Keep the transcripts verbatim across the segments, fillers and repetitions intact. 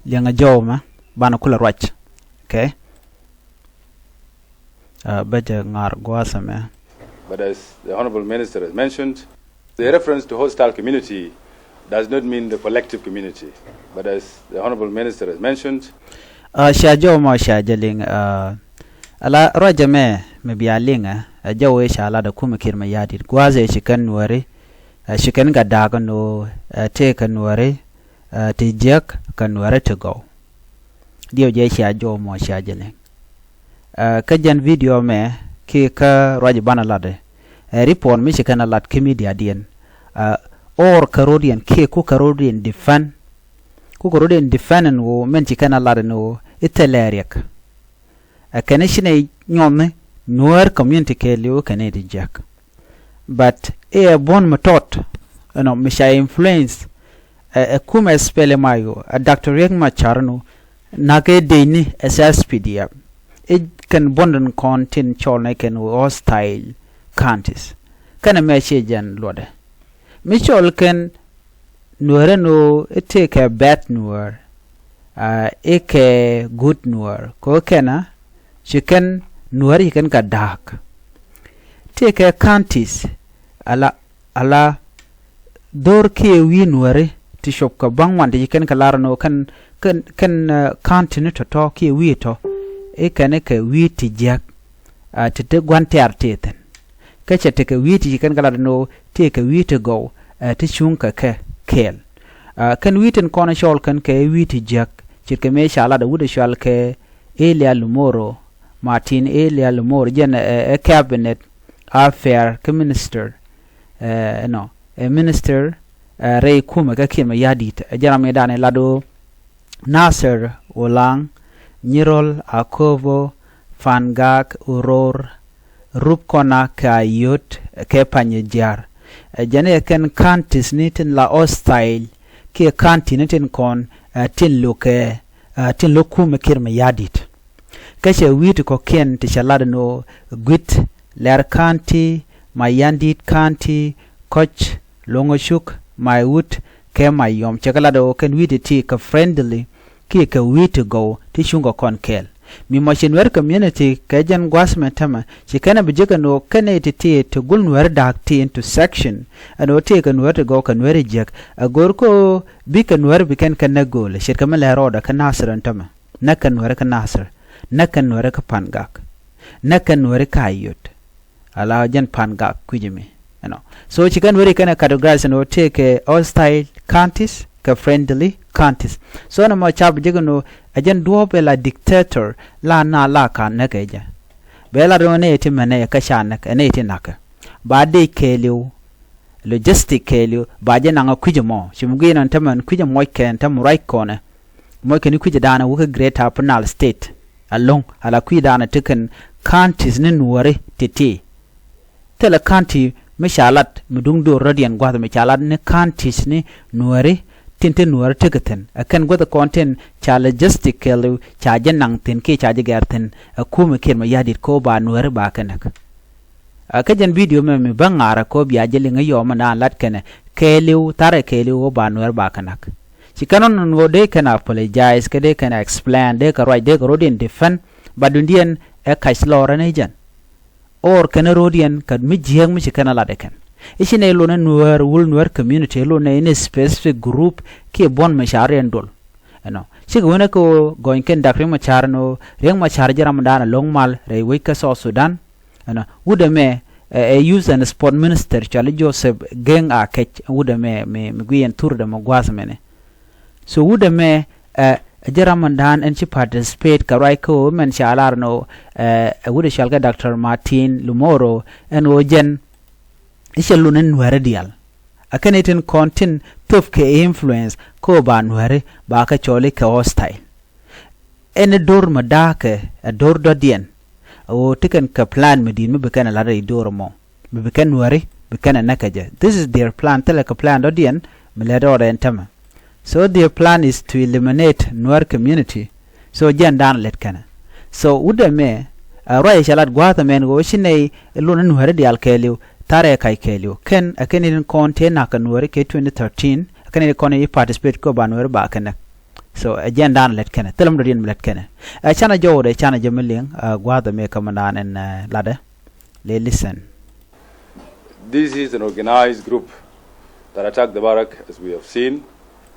liɛŋɛ jɔw mɛ banɛ kulɛ ruac. Okay. Bä jɛ ŋa̱r gua̱a̱th ɛmɛ. But as the Honorable Minister has mentioned, the reference to hostile community does not mean the collective community. But as the Honorable Minister has mentioned, cia jɔw mɔ cia jɛ liŋ. Ala ruacɛ mɛ mi bia liŋɛ ɛ jɔw i̱ ca lat ɛ kumɛ Kiir Mayardit gua̱a̱th ɛ ci kɛn Nuääri, ci kɛn kɛ da̱a̱k ɛn ɣöö tëëkɛ Nuääri ti jiäk kɛ Nuääri ti gɔw. Diɛw jɛ cia jɔw mɔ cia jɛ liŋ. Kä jɛn video mɛ kiɛ kä ruac banɛ lat ɛ report mi ci kɛn a lat kä mediadiɛn. Or kɛ ro̱diɛn kiɛ kukɛ ro̱diɛn defend, kukɛ ro̱diɛn defend ɛn ɣöö mɛn ci kɛn a lat ɛn ɣöö i̱ thilɛ riɛk. Ɛ kɛn i̱ ci nɛ nyuɔ̱thni Nuäär community kɛɛliw kɛn i̱ ti jiäk. But i̱ ɛ buɔ̱n mi tɔt ɛnɔ mi ca influence ɛ kumɛ SPLM-IO ɛ Doctor Riek Machar ɛn ɣöö na̱k ɛ decni ɛ SSPDF. I̱ kɛn buɔ̱n tin kɔn tin cɔl nɛ kɛn ɣöö hostile counties. Kɛn ɛmɛ ciɛ jɛn luɔtdɛ. Mi cɔl kɛn Nuäär ɛn ɣöö i̱ tëëkɛ bad Nuäär, i̱ kɛ good Nuäär kɛ ɣöö kɛn a ci kɛn Nuäär ci kɛn kɛ da̱a̱k. Tëëkɛ counties ala ala dho̱r kiɛ wi̱i̱ Nuääri ti cop kɛ ba̱ŋ wan ti ci kɛn kɛ lar ɛn ɣöö kɛn kɛn kɛn county ni tɔ̱tɔ̱ kiɛ wi̱i̱ tɔ̱ i̱ kɛn i̱ kɛ wi̱i̱ ti jiäk ti te gua̱n tɛ̈r ti thi̱n. Kä cɛ tekɛ wi̱i̱ ti ci kɛn kɛ lat ɛn ɣöö tëëkɛ wi̱i̱ ti gɔw ti cuŋ kɛ kɛ kɛɛl. Kɛn wi̱i̱ tin kɔn cɔɔl kɛn kɛ wi̱i̱ ti jiäk ce̱tkɛ mëë ca lat ɛ wut ɛ cɔal kɛ Elia Lumoro, Martin Elia Lumoro jɛn ɛ cabinet affair kä minister, ɛnɔ ɛ minister rɛy kumɛ kä Kiir Mayardit. Ɛ jɛn ram mi dan ɛ lat ɣöö Nasir, Ulaŋ, Nyirol, Akobo, Pangak, Uror, Rubkona kɛ Ayod kɛ Panyijiar. Ɛ jɛn ɛ kɛn counties ni tin la hostile kiɛ county ni tin kɔn tin lo̱kɛ tin lo̱k kumɛ Kiir Mayardit. Kä cɛ wi̱i̱ ti kɔ̱kiɛn ti cɛ lat ɛn ɣöö Guit, Lɛr County, Mayardit County, Kɔc, Loŋocuk, Maiwut kɛ Mayɔm. Cɛ kɛ lat ɣöö kɛn wi̱i̱ ti ti kɛ friendly kiɛ kɛ wi̱i̱ ti gɔw ti cuŋ kɛ kɔn kɛɛl. Mi mɔ ci Nuäär community kɛ jɛn gua̱a̱th mɛ tämɛ ci kɛn ɛ bi jek ɛn ɣöö kɛn ɛ ti ti ti gul Nuäär da̱a̱k ti into section ɛn ɣöö tëëkɛ Nuäär ti gɔw kɛ Nuäär jiäk. Ɛ go̱o̱r kä ɣöö bikɛ Nuäär bi kɛn kɛ näk gööl ce̱tkɛ mi lɛ rɔɔdɛ kä Nasir ɛn tämɛ. Näk kɛn Nuäär kä Nasir, näk kɛn Nuäär kä Pangak, näk kɛn Nuäär kä Ayod. Ala jɛn Pangak kui̱c mi ɛnɔ. So ci kɛn Nuäär kɛn ɛ categorize ɛn ɣöö tëëkɛ hostile counties kɛ friendly counties. So ɛn ɛmɔ ca bi jek ɛn ɣöö ɛ jɛn duɔ̱ɔ̱p ɛ la dictator la na la ka näk ɛ jɛ. Bɛ la rɔ nɛ ti mɛnɛ kä ca näk ɛ nɛ ti nakä. Ba dee kɛɛliw logistic kɛɛliw ba jɛ naŋ a kui̱c ɛmɔ ci mi gui̱n ɛn tämɛ ɛn kui̱c ɛmɔ kɛn tämɛ ruac kɔnɛ. Mɔc kɛn i̱ kui̱cɛ daanɛ wä kä Greater Upper Nile State alo̱ŋ ala kui̱c daanɛ tekɛn counties ni Nuääri ti̱ti̱. Thilɛ county mi ca lat mi duŋ do̱r rɔ̱diɛn gua̱th mi ca lat ni counties ni Nuääri tin te Nuääri tekɛ thi̱n. Ɛ kɛn guäth kɔn tin ca logistic kɛɛliw ca jɛ naŋ thi̱n kiɛ ca jɛ gɛr thi̱n. Ɛ kumɛ Kiir Mayardit ko̱ ba Nuääri ba kɛ näk. Kä jɛn video mɛ mi bä ŋa̱rä kɔ bia jɛ liŋ i̱ yɔm ɛnaan lat kɛnɛ kɛɛliw tharɛ kɛɛliw ɣöö ba Nuäär ba kɛ näk. Ci kɛn ɣän ɣöö dee kɛn apologize kɛ dee kɛn explain dee kɛ ruac dee kɛ ro̱diɛn defend. Ba dundiɛn ɛ kac lɔɔrä ni jɛn. Or kɛn ro̱diɛn kä mi jiääk mi ci kɛn ɛ lat ɛ kɛn i̱ ci nɛ ilonɛ Nuäär wul Nuäär community ilonɛ in a specific group kiɛ buɔ̱n mi ca riɛn dol. Ɛnɔ cikɛ wen ɛ kɛ ɣöö gɔny kɛn dak Riek Machar ɛn ɣöö Riek Machar ji̱ ram dan ɛ lo̱ŋ mal rɛy wec kä South Sudan. Ɛnɔ wut ɛmɛ ɛ youth and sport minister cɔali Joseph Geng Akec wut ɛmɛ mi guiɛn thur dɛ mɛ gua̱a̱th mɛnɛ. So wut ɛmɛ ɛ ji̱ ram ɛn da̱a̱n ɛn ci participate kɛ ruac kä ɣöö mɛn ca lar ɛn ɣöö ɛ wut ɛ cɔal kɛ Doctor Martin Lumoro ɛn ɣöö jɛn i̱ cɛ lun in Nuääri diaal. Ɛ kɛn i̱ tin kɔn tin thop kɛ influence kä ɣöö ba Nuääri ba kɛ cɔɔli kɛ hostile. Ɛn i̱ do̱r mi da̱a̱kɛ ɛ do̱r dɔ̱diɛn. Ɛ ɣöö ti kɛn kɛ plan mi di̱i̱t mi bi kɛn ɛ la̱t rɛy do̱r ɛmɔ mi bi kɛn Nuääri bi kɛn ɛ näk kɛ jɛ. This is their plan thilɛ kɛ plan dɔ̱diɛn mi lɛt rɔɔdɛ ɛn tämɛ. So their plan is to eliminate Nuer community. So jɛn dan lɛt kɛnɛ. So wut ɛmɛ ɛ ruac cɛ lat gua̱a̱th ɛmɛn ɣöö ci nɛy lun in Nuääri diaal kɛɛliw tharɛ kac kɛɛliw kɛn ɛ kɛn in kɔn tëë nakä Nuääri kɛ twenty thirteen ɛ kɛn in kɔn in participate kɛ ba Nuääri ba kɛ näk. So ɛ jɛn dan lät kɛnɛ thilɛ mi dɔ̱diɛn mi lät kɛnɛ. Ɛ canɛ jɔwdɛ canɛ jɛ mi liŋ ɛ gua̱a̱th ɛmɛ kä mi naan ɛn ɛ latdɛ. Le listen. This is an organized group that attacked the barrack, as we have seen.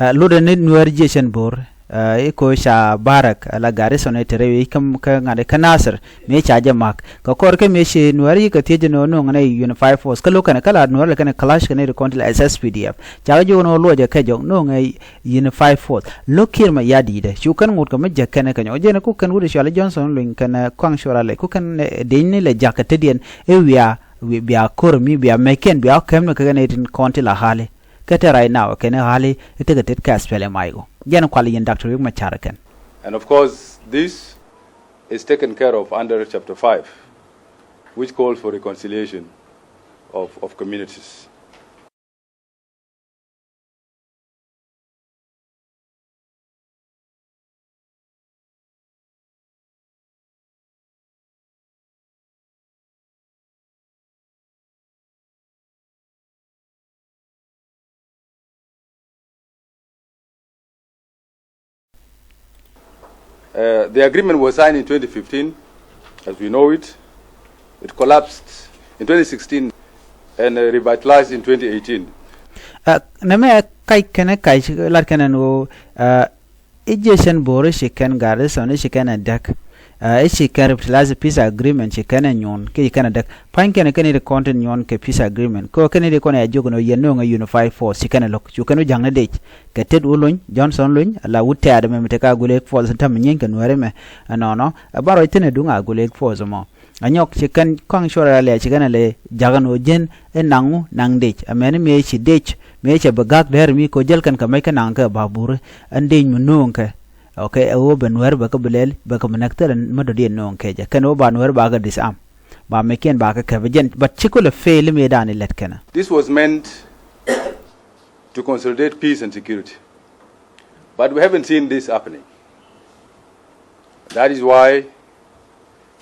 Ɛ lotdɛ ni Nuɛr jiecɛn bo̱r ɛ i̱ ko̱ ca barrack ɛ la garrison ɛ te rɛy wi̱c kä ŋa̱t kä Nasir mëë ca jɛ mak kɛ kɔr kä mëë ci Nuɛr yi kɛ thiec jɛ no̱o̱ŋ nɛ unified force kä lo̱k kɛnɛ kä la Nuɛr lɛ kɛnɛ clash kɛnɛ ri kɔn ti la S S P D F ca kɛ jiök no̱o̱ŋ luɔcɛ kɛ jɔk no̱o̱ŋ ɛ unified force. Lo̱k Kiir Mayardit ɛ cu kɛn ŋot kɛ mi jek kɛn ɛ kɛ nyɔk jɛn ɛ ku kɛn wut ɛ cuali Johnson Luny kɛn ɛ Kuaŋ Cuɔl Alɛc ku kɛn ɛ dec ni lɛ jak kɛ tetdiɛn ɛ wiaa bia ko̱r mi bia mɛc kɛn bia kɛm ni kɛ kɛn ɛ tin kɔn ti la hali. Kɛ te right now kɛn ɛ hali ɛ tekɛ tet kɛ S P L M I O jɛn ɛ kual yɛn Doctor Riek Machar kɛn. And of course this is taken care of under chapter five, which calls for reconciliation of, of communities. Uh, the agreement was signed in twenty fifteen, as we know it. It collapsed in twenty sixteen and uh, revitalized in twenty eighteen. Uh, nɛ mɛ kac kɛnɛ kac lat kɛnɛ ni ɣöö uh, i̱ jiecɛn bo̱o̱r i̱ ci kɛn garrison i̱ ci kɛn ɛ däk. Uh, i̱ ci kɛn revitalize peace agreement ci kɛn ɛ nyuɔ̱n kiɛ ci kɛn ɛ däk. Pa̱ny kɛnɛ kɛn i̱ ti kɔn tin nyuɔ̱n kɛ peace agreement kɛ ɣöö kɛn i̱ ti kɔn ɛ jiök ni ɣöö yɛn no̱o̱ŋ ɛ unified force ci kɛn ɛ lo̱k cu kɛn wä ja̱ŋni dec. Kɛ tet wä lony Johnson lony ala wut tɛ̈t ɛmɛ mi tekɛ Agulek force tämɛ nyieeny kɛ Nuɛri mɛ. Ɛnɔnɔ ɛ ban ruac thi̱n ɛ duŋ Agulek force mɔ. Anyɔk ci kɛn Kuaŋ Cuɔl Alɛc ci kɛn ɛ lɛ jakä ni ɣöö jɛn ɛ naŋ wu naŋ dec ɛmɛni mëë ci dec mëë cɛ bi gak dɛr mi kɛ ɣöö jäl kɛn kɛ mɛc kä naŋ kɛ ba buri. Ɛn dec mi no̱o̱ŋ kɛ. Okay, ɛ ɣöö bɛ Nuɛri bɛ kä bi lɛl bɛ kä mi näk thilɛ mi dɔ̱diɛn no̱o̱ŋ kɛ jɛ kɛn ɣöö ba Nuɛri ba kɛ disarm. Ba mɛckiɛn ba kɛ kɛpɛ jɛn but ci kulɛ fail mëë dan ilɛt kɛnɛ. This was meant to consolidate peace and security. But we haven't seen this happening. That is why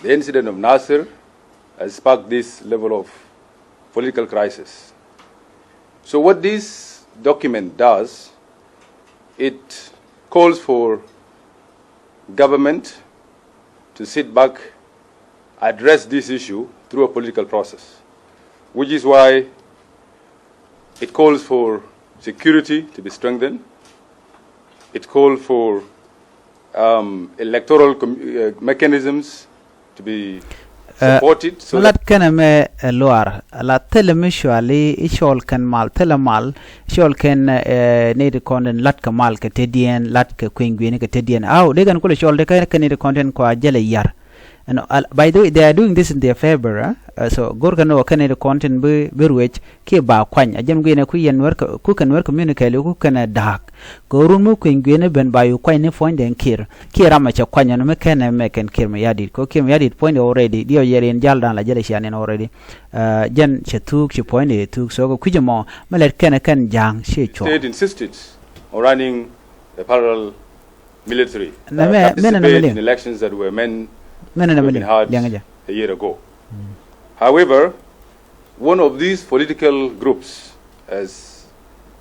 the incident of Nasir has sparked this level of political crisis. So what this document does, it calls for government to sit back, address this issue through a political process, which is why it calls for security to be strengthened. It calls for um, electoral com- uh, mechanisms to be supported. So lat kɛnɛ mɛ ɛ luaar la thilɛ mi cuali i̱ cɔl kɛn mal thilɛ mal cɔl kɛn ɛ nɛy ti kɔn in lat kɛ mal kɛ tetdiɛn lat kɛ kui̱ny gui̱ni kɛ tetdiɛn aw dee kɛn kulɛ cɔl dee kɛn kɛn nɛy ti kɔn tin kua jɛlɛ yar. Ɛn al- by the way they are doing this in their favor. Uh, so go̱r kɛn ɔ kɛn nɛy ti kɔn tin bi bi ruec kiɛ ba kuany a jɛn gui̱nɛ ku yɛn nuɛr ku kɛn nuɛr communicate ku kɛn ɛ da̱a̱k. Kɛ run mi kui̱ny gui̱nɛ ben ba yu kuany ni puɔ̱nydɛ in Kiir kiɛ ram a cɛ kuany ɛn mi kɛn ɛ mɛ kɛn Kiir Mayardit kɛ Kiir Mayardit puɔ̱nydɛ already diɛ yɛr in jal dan la jɛl ɛ cian in already. Uh, jɛn cɛ thuuk ci puɔ̱nydɛ thuuk so kɛ kui̱c ɛmɔ mi lɛt kɛn ɛ kɛn ja̱a̱ŋ ciɛ cuɔ̱ŋ. State insisted on running a parallel military uh, Nɛ mɛ mɛ nɛ nɛ mɛ participate liŋ in elections that were meant mɛ nɛ nɛ to mɛ have been liŋ held liɛŋ jɛ. A year ago. However, one of these political groups, as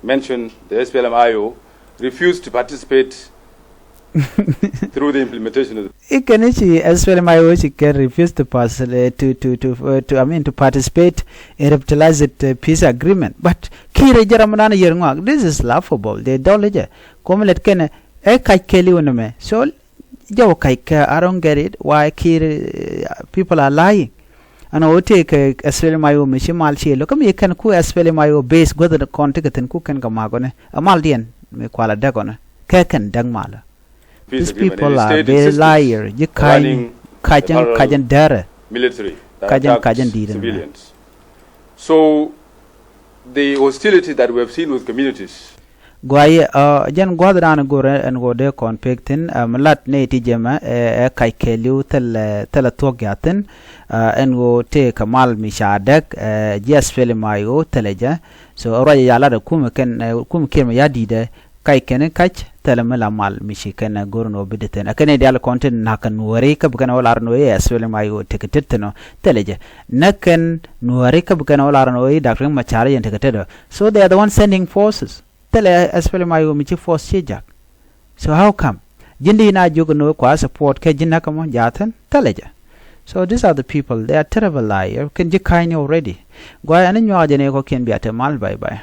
mentioned, the S P L M I O, refused to participate through the implementation of the I̱ kɛn i̱ ci S P L M I O ci kɛn refuse to pass uh, to to to uh, to I mean to participate in revitalized uh, peace agreement. But Kiir jɛ ram dan yɛr ŋɔak. This is laughable. They dɔl jɛ. Kom let kɛn ɛ kac kɛli wä nɛmɛ. So jɛ wä kac kɛ I don't get it why Kiir uh, people are lying. Ɛn ɣöö tëëkɛ S P L M I O mi ci mal ciëë lo̱k kä mi kɛn ku S P L M I O base guäth kɔn ti kɛ thi̱n ku kɛn kɛ makɔni ɛ maldiɛn mi kualɛ däkɔni kɛ kɛn däk malä. These people are very liar. Ji̱ ka̱ny kacän kacän därɛ kacän kacän di̱i̱t. So the hostility that we have seen with communities. Guayɛ uh, jɛn gua̱th dan go̱r ɛn ɣöö dee kɔn pek thi̱n uh, mi lat ney ti jɛmɛ ɛ kac kɛɛliw thilɛ thilɛ thuɔ̱k ya̱thi̱n uh, ɛn ɣöö tëë kɛ mal mi ca däk uh, ji̱ S P L M I O thilɛ jɛ. So ruacɛ ya lat ɛ kumɛ kɛn uh, kumɛ kiɛmɛ ya di̱i̱dɛ. Kac kɛn kac thilɛ mi la mal mi ci kɛn go̱r ni wä bi di thin ɛ kɛn i̱ dial kɔn tin na̱k kɛ nuɔ̱ɔ̱ri kä bi kɛn wä lar ni wä i̱ S P L M I O tekɛ tet thin ɔ thilɛ jɛ. Näk kɛn nuɔ̱ɔ̱ri kä bi kɛn wä lar ni wä i̱ Doctor Riek Machar yɛn tekɛ tet ɔ. So they are the one sending forces. Thilɛ S P L M I O mi ci force ci jak. So how come? Ji̱n di na jiök ni wä kua support kɛ ji̱n nakä mɔ ja̱thin thilɛ jɛ. So these are the people, they are terrible liar. Kɛn ji̱ ka̱ny ni already. Guay ɛn nyuak jɛ ni kɔkiɛn bia te mal, bye bye.